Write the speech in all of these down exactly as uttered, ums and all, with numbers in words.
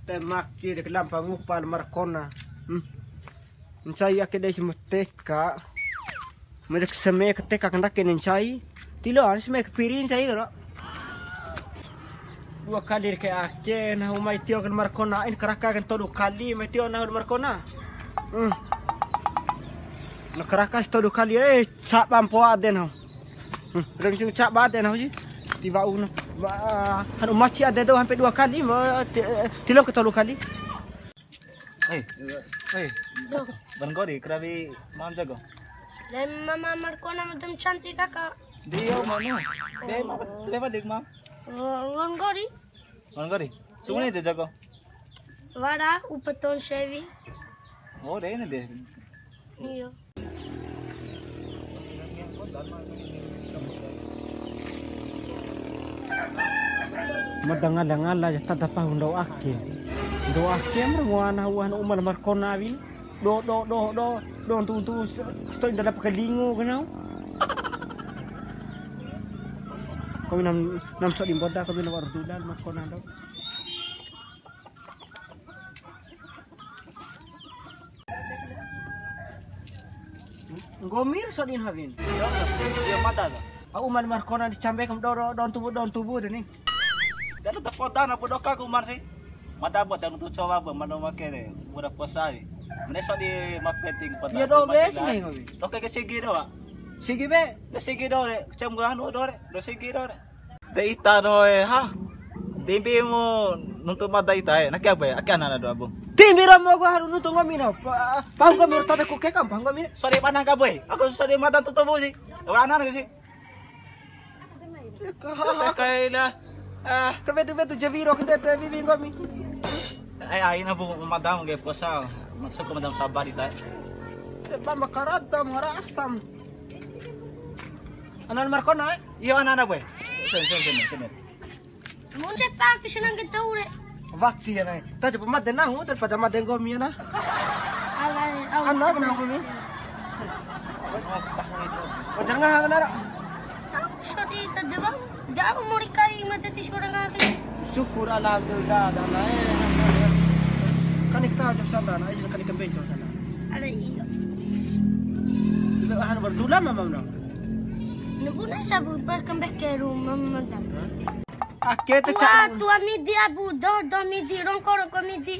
Te maki de lampa ngupa la Markona. Hmm. Ncai ake dei si ma teka. Mede seme ke teka kandake ne ncai. Tilo an seme ke piri ncai karo. Dua kali ke ake nahu mai tio ke la Markona, in karaka ke todo kali mai tio nahu la Markona. Hmm. Na karaka si todo kali, eh, saba mpoa de nahu. Hmm, rem si ucap bade nahu si. Tiba una. Ba, hanu maci ade do sampai dua kali, ma, ti-, eh, tilo ke tolu kali. Eh, eh. Bang Gori, kerabi malam jago. Dan mama Markona macam cantik kakak. Dia mana? Dia mana? Dia balik, Mam. Oh, Bang Gori. Bang Gori. Semua itu jago. Wara, upaton sewi. Oh, dia ini deh. Iya. Ma dangala-ngala ja tada pahu ndau ake. Ndau ake amra ngoana uan uma la Markona awin. Do, do, do, do, do, ntu, ntu, sato'i ndada pakalingu kenau. Kami nam, nam sodi mboda, kami nam ardulan Markona ndau. Nggomi ra sodi nahu awin. Iya, mada ta. Au uma la Markona di cambe kam doro don tubu don tubu de ni. Dada ta poda na podoka ku Umar si. Mada bo tanu tu coba bo mano make de. Mura posai. Mene sodi ma penting poda. Iya do be sih nggomi. Doke ke sigi do, Pak. Sigi be. Do sigi do de. Cem gua anu do de. Do sigi do de. De ita doho e, ha. Timbi mu nuntu mada ita e. Nake apa ya? Ake anana do abang. Timbi romo gua haru nuntu nggomi no. Pa-, pahu nggomi tada kuke kam pahu nggomi. Sore panang ka boy. Aku sore mada tutup si. Ora anana si. Kaila. Ah, kabetu betu javiro kende te bibi nggomi. Ai, ai na bu madam ge puasa. Masuk ke madam sabar ita. Coba makarata muara asam. Anana Markona e? Iyo, anana boy. Sen, sen, sen, sen. Mun sepa ke senang ke tau re. Waktu ya nai. Ta coba made nahu daripada made nggomi ya na. Alai, au. Ana kena nggomi. Wajar nggak nara? Sodi ta jawab. Jauh mau dikai mate ti suara ngaki. Syukur alhamdulillah dan lain. Kan kita jauh sana, aja kan ikan bencong sana. Ada iya. Kita akan berdua mama no. Nubuna sabu perkembek ke rumah mama. Ake te tua, cak. Tua midi abu, do, do midi, rongko, rongko midi.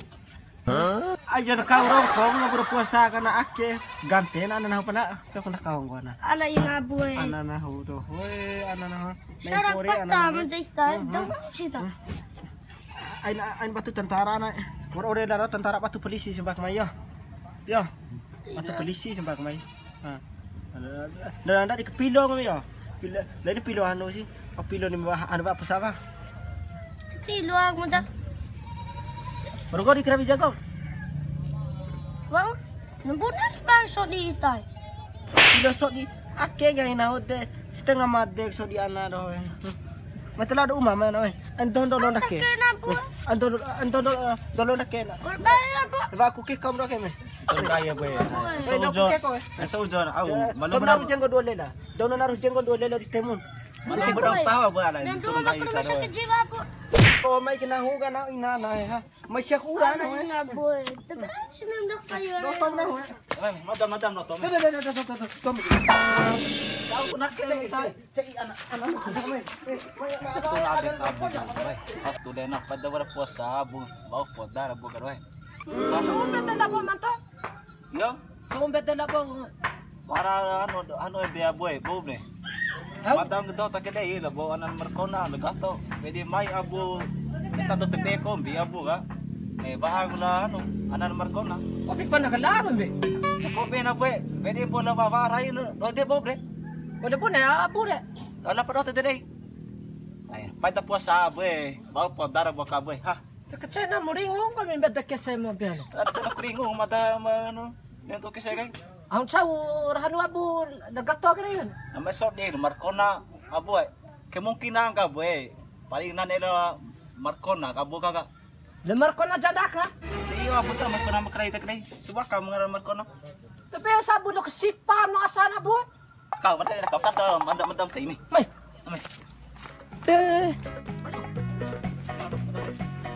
Aja na kau rongko, na bura puasa kana ake. Gante na, ana nahu pana, cak na kau nggo na. Ala ina abu e. Ana nahu do, hoe, ana nahu. Sara pata, ana nahu. Mantista, do mau sita. Ain, ain batu tentara na. Ore ore daro tentara batu polisi sembak mai yo. Yo. Batu polisi sembak mai. Ha. Nda, nda di kepilo kami ya. Pilo, lain pilo anu sih. Oh, pilo ni mah anu apa sapa? Pilo aku dah. Baru kau di kerabi jago. Wau, nempuna bang sodi itai. Pilo sodi ake gai na ode setengah made sodi ana doho. Matela do uma mana we. Anton do londa ke. Anton do, anton do, do londa ke na. Ba aku ke kam do ke me. Tengkaya boy. Saujon. Saujon au. Malu naru jenggo dua lela. Dona naru jenggo dua lela di temun. Malu berang tawa boy ala. Dan dona aku masih kecil aku. Ko mai kena huga na ina na ha. Masih aku ura na. Ina boy. Tapi senang dok kayu. Dotom na. Madam madam dotom. Dotom. Kau nak ke. Cek ana ana. Itu na ada tabu kan, weh. Pas tu dena pada berpuasa abu, bau podar abu kan, weh. Sumbe tenda po manto? Yo. Sumbe tenda po? Para anu anu dia boy, bau ne. Matang gedau tak kena ila bau anan merkona legato. Jadi mai abu kita tu tepe kombi abu ka. Eh ba aku la anu anan merkona. Kopi pana kala be. Kopi na boy. Jadi bola bawa rai lo. Lo dia bau bre. Wala bune abu re. Ala pado te dei. Ai, pai ta puasa abu e. Bau podar abu ka abu e. Ha. Te kacena muringu ko mimbe de kese mo biano. Ada kuringu mata manu. Nentu kese kan. Aun sau rahanu abu da gato kere. Nama sodi markona abu e. Kemungkinan ka abu e. Paling nane lo markona ka abu ka. Le markona janda ka. Iyo abu ta markona makrai ta kere. Subaka mangara markona. Tapi sabu lo kesipa no asana abu e. Kau mata dah kau kata mantap mantap kayak ini. Mai. Mai. Eh. Masuk.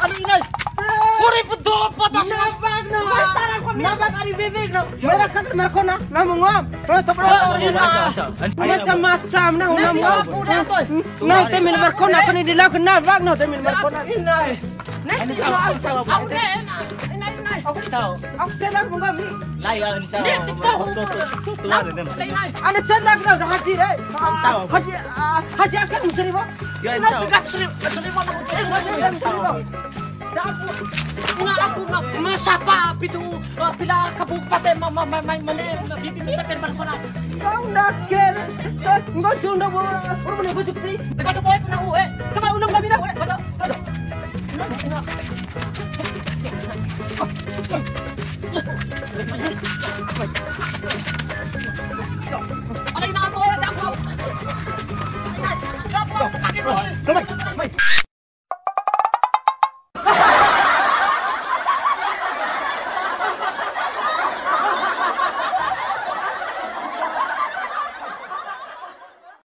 Ari inai. Uri pedo patas. Nabak no. Nabak ari bebek no. Merah kan merkona. Namu ngam. Tuh, tuh, tuh, tuh, tuh. Macam-macam nah, namu ngam. Nanti min merkona, kan ini lah kena bak no, min merkona. Inai. Nanti. Aku ne, inai, inai. Aku cau. Aku cau, aku ngam. Lai, ah, ni cau. Dia tu pahu. Tuh, tuh, tuh, tuh, ada dem. Inai. Ada cendang no, haji, eh. Cau. Haji, ah, haji akan musri, Bang. Ya, insya Allah. Tiga seribu, seribu, seribu. Ina aku, ma, ma, sapa pitu, eh, pila kabupaten ma, ma, ma, ma, mane, bibi minta pen ban kona. Kau nak ker, eh, enggak cunda bo, urun ni kucuk ti. Teka tu boy pernah, eh. Coba undang kami dah, eh. Ada, ada.